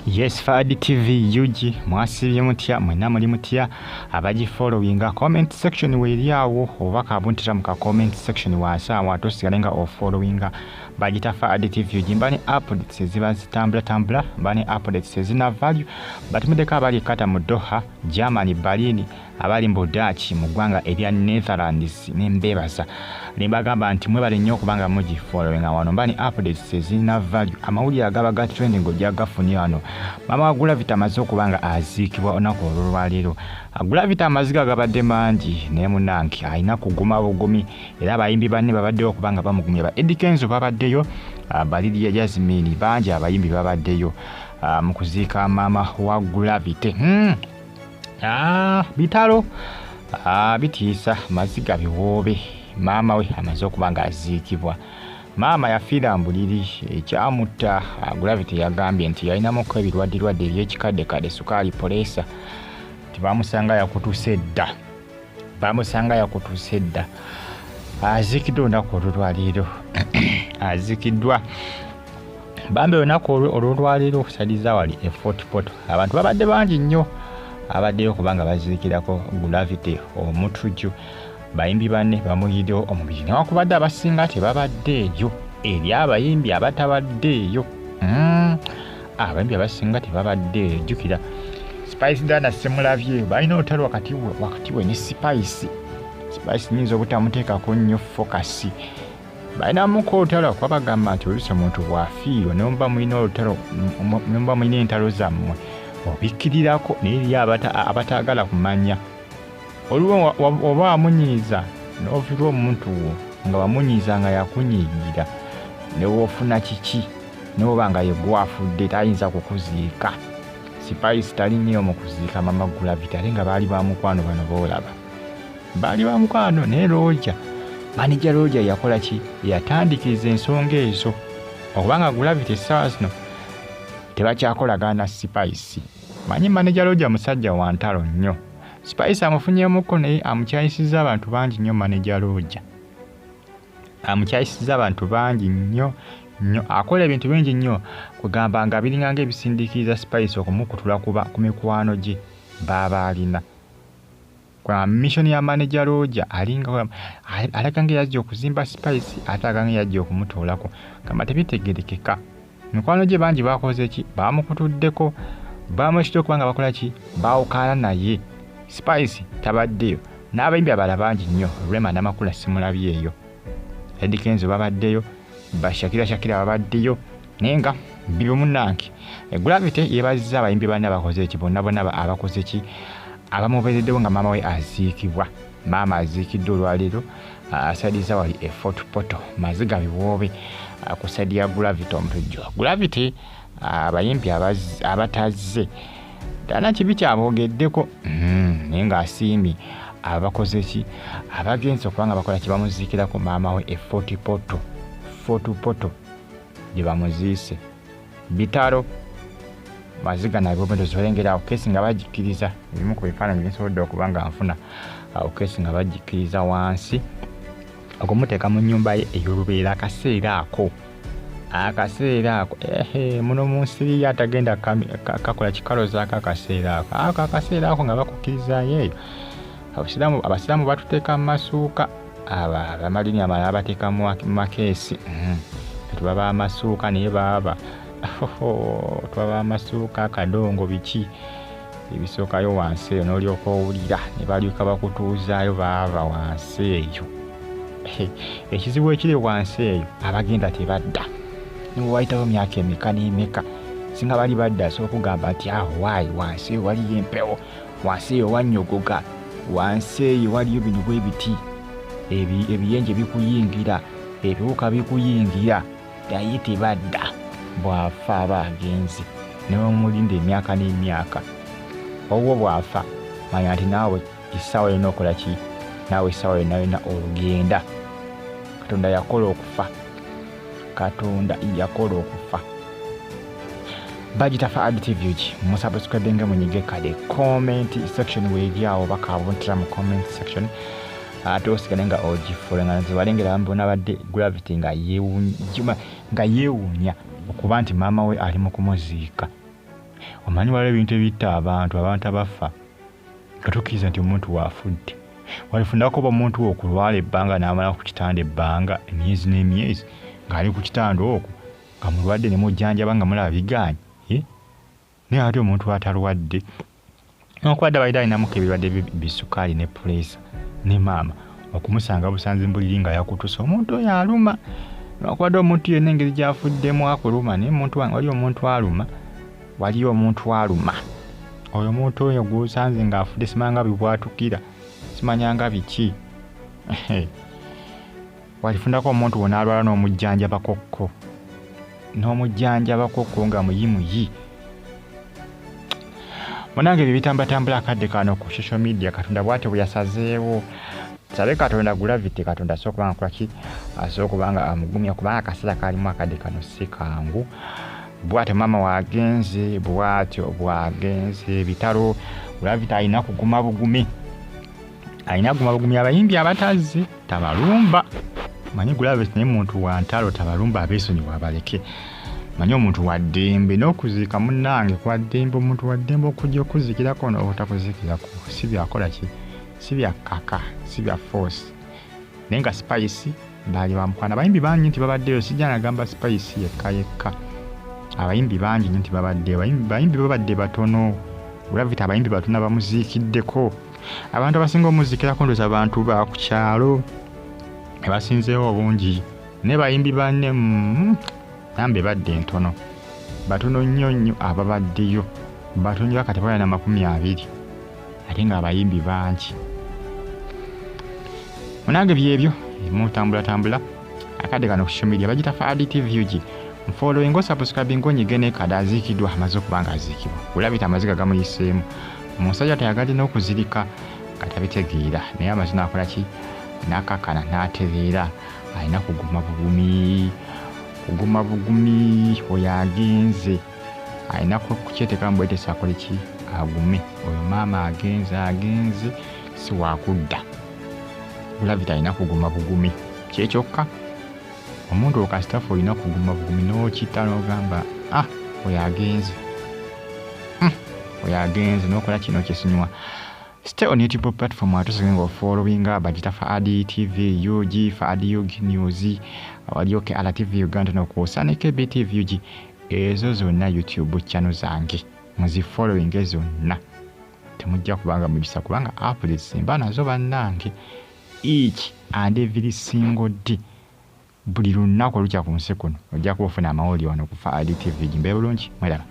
Yes, Fadi TV UG, mwasibye mutya mwena, muli mutya abagifollowinga? Comment section weeri awo, obubaka abuntira mu ka comment section wansi awo, ate osigale nga ofollowinga. Bagita Fadi TV UG. Mba ne updates eziba zitambulatambula, mba ne updates ezina value. Batumiddeko abali e Qatar, mu Doha, Germany, Berlin, abali mu Budaaki, mu ggwanga erya Netherlands, nembeebaza nembagamba nti mwebale nnyo okubanga mugifollowinga. Wano mba ne updates ezirina value, amawulire agaba ga trending ojja gafunye wano. Maama wa Gravity amaze okuba nga aziikibwa olunaku olwolwaleero. Gravity amaziga gabadde mangi, naye munange alina kuguma bugumi, era abayimbi banne babaddeyo okuba nga bamugumya. Ba Eddy Kenzo babaddeyo, ba Lydia Jazmine, bangi abayimbi babaddeyo mu kuziika maama wa Gravity. Bitalo, bitiisa, maziga biwoobe. Maama we amaze okuba nga aziikibwa. Maama yafiira mbuliri. Ekyamutta, Gravity yagambye nti yalinamuko ebirwaddirwadde ebyekikaddekadde, sukaali, puleesa. Tibamusanga yakutuse dda, bamusanga yakutuse dda. Aziikiddwa olunaku olwolwaleero, aziikiddwa bambi olunaku olwolwaleero okusaliza wali e Fort Portal. Abantu babadde bangi nnyo abaddeyo kubanga baziikirako Gravity omutujju. Bayimbi banne bamuyiddewo omubiri, newakubadde abasinga tebabaddeeyo. Eri abayimbi abatabaddeeyo, abayimbi abasinga tebabaddeeyo. Jjukira Spice Diana simulabye, balina olutalo wakati we ne Spice. Spice nyinza obutamuteekako nnyo focus, balinamuko olutalo, kuba bagamba nti oluusi omuntu bw'afiirwa, nemuba mulina olutalo, nemuba mulina entalo zammwe, obikkirirako. Naye eri abataagala kumanya, oluba oba wamunyiiza n'ofiirwa omuntu wo nga wamunyiiza nga yakunyiigira, ne woofuna kiki, newoba nga ye gwafudde, tayinza kukuziika. Spice tali nnyo mu kuziika mama Gravity, ate nga baali ba mukwano. Bano boolaba baali ba mukwano, naye Roger, manager Roger yakola ki? Yatandikiriza ensonga ezo okubanga Gravity essaawa zino tebakyakolagana. Spice, manyi manager Roger musajja wa ntalo nnyo. Spice amufunyemuko, naye amukyayisiza abantu bangi nnyo. Manager Roger amukyayisiza abantu bangi nnyo nnyo, akola ebintu bingi nnyo, kugamba nga biringa ngaebisindiikiriza Spice okumukutula kuba ku mikwano gye baaba alina. Kwa mission ya manager Roger, alinga alaga nga yajja okuzimba Spice, ate alaga nga yajja okumutoolako, gamba tebitegerekeka. Mikwano gye bangi bakoze ki? Bamukutuddeko, bamwekita okuba nga bakola ki? Bawukaana naye. Spice tabaddeyo, n'abayimbi abalala bangi nnyo. Rema Namakula simulabyeeyo, Eddy Kenzo babaddeyo, bashakira Shakira babaddeyo, naye nga bibyo munnange. Gravity yeebazizza abayimbi banne abakoze eki bonna bonna abakoze ki, abamubeereddewo nga maama we aziikibwa. Maama aziikiddwa olwaleero, asaliza wali e Fort Portal. Maziga biwoobe ku side ya Gravity omutujju. Gravity abayimbi abatazze ddala kibi kyaboogeddeko, naye ng'asiimye abakoze ki, abagenzi okuba nga bakola ki, bamuziikirako maama we e Fort Portal. Fort Portal gye bamuziise. Bitalo, maziga nabyomedozi. Olengera awo case nga bagikkiriza, ebimu ku bifaananyi byensobodde okuba nga nfuna awo, case nga bagikkiriza wansi okumuteeka mu nnyumba ye ey'olubeera. Akaseera ako ehe, muno mu nsiri ye atagenda kakola kikalozaako akaseera ako akaseera ako nga bakukkirizaayo eyo. Abasiraamu batuteeka mu masuuka, abamalini amalala bateeka mu makeesi. Tubaba amasuuka, naye baaba twaba amasuuka, akadongo, biki ebisookayo wansi eyo, n'olyoka owulira ne balyoka bakutuuzaayo. Baava wansi eyo, ekizibu ekiri wansi eyo, abagenda tebadda, niwayitawo myaka emeka n'emeka. Singa bali badda, asobola okugamba nti awo waayi wansi eyo waliyo empewo, wansi eyo wannyogoga, wansi eyo waliyo bino bwe biti, ebiyenje bikuyingira, ebiwuka bikuyingira, naye tebadda. Bw'afa aba agenze, nebamulinda emyaka n'emyaka. Owwo bw'afa, manya nti naawe essaawa yonna okola ki? Naawe essaawa yonna yonna ogenda. Katonda yakola okufa, Katonda yakola okufa. Bagita Fa TV ki, musubscribinge, munyige kale comment section weeri awo, bakabuntira mu comment section, ate osigale nga ogifula. Nga nze balengera mbona badde Gravity nga yeewuunya okuba nti maama we ali mu kumuziika. Omanyi waliwo ebintu ebitta abantu, abantu abafa nga tokkiriza nti omuntu waafudde. Walifunako oba omuntu wo okulwala ebbanga n'amala ku kitanda ebbanga emyezi n'emyezi ng'ali ku kitanda okwo nga mulwadde ne mujjanjaba nga mulaba bigaanyi, eh? Naye ate omuntu atalwadde newankubadde abalina alinamuko ebirwadde bisukaali ne puleesa ne maama okumusanga busanzi mbuliri nga yakutuse omuntu oyo aluma newankubadde omuntu yenna engeri gyafuddemu akuluma naye omuntu wali omuntu aluma waliyo omuntu aluma oyo omuntu oyo gwosanze ng'afudde simanya nga bibwatukira simanya nga biki Walifunako omuntu wo n'alwala n'omujjanjabakokko n'omujjanjabakokko nga muyi muyi. Munange ebyo bitambatambula akadde kano ku social media. Katonda bwatyo bwe yasazeewo. Sabe Katonda Gravity, Katonda asobola okuba nga akola ki, asobola okuba nga amugumya kubanga akaseera kalimu akadde kano si kangu. Bwatyo maama wagenze, bwatyo bwagenze bitalo. Gravity alina kuguma bugumi, alina kuguma bugumi. Abayimbi abatazze tabalumba, manyi Gravity naye muntu wa ntalo, tabalumba, abeesonyiwa abaleke. Manyi omuntu wa ddembe n'okuziika munnange kwa ddembe, omuntu wa ddembe okujja okuziikirako n'obutakuzikirako, si byakola ki, si bya kaka, si bya force. Naye nga Spice baali bamukwano, abayimbi bangi nti babaddeyo, sijja nagamba Spice yekka yekka, abayimbi bangi nnyo nti babaddeyo, abayimbi babadde batono. Gravity abayimbi batono abamuziikiddeko. Abantu abasinga omuziikirako ndowooza bantu ba ku kyalo abasinzeewo obungi, naye bayimbi banne nambe badde ntono, batono nnyo nnyo ababaddeyo, batono nnyo bakati bawera na 20, ate ng'abayimbi bangi. Munange byebyo mutambulatambula akadde kano ku social media bagita Fuad TV UG. Nfollowing, osubscribing, onyige ne kada aziikiddwa, amaze okuba nga aziikibwa. Olabita amaziga gamuyiseemu. Omusajja tayagadde n'okuzirika nga tabitegeera, naye amaze n'akola ki, n'akakkana n'atereera. Alina kuguma bugumi, kuguma bugumi. Oyo agenze alina kukyeteekamu bwetesi akole ki, agume. Oyo maama agenze, agenze si wakudda. Gravity alina kuguma bugumi kyekyokka. Omuntu okasitafu olina kuguma bugumi n'okita n'ogamba ah oyo agenze, oyo agenze, n'okola kino kyesinywa. Stay on YouTube platform ate nga ofollowinga bagita Fuad TV UG, Fuad UG News, waliyo KR TV Uganda n'okwosa ne KB TV UG. Ezo zonna YouTube channel zange muzifollowinge zonna, temujja kubanga mugisa kubanga updates mba nazo bannange each and every single day, buli lunaku olukya ku nsi kuno ojja kuba ofuna amawulire wano ku Fuad TV. Mbeere bulungi, mweraba.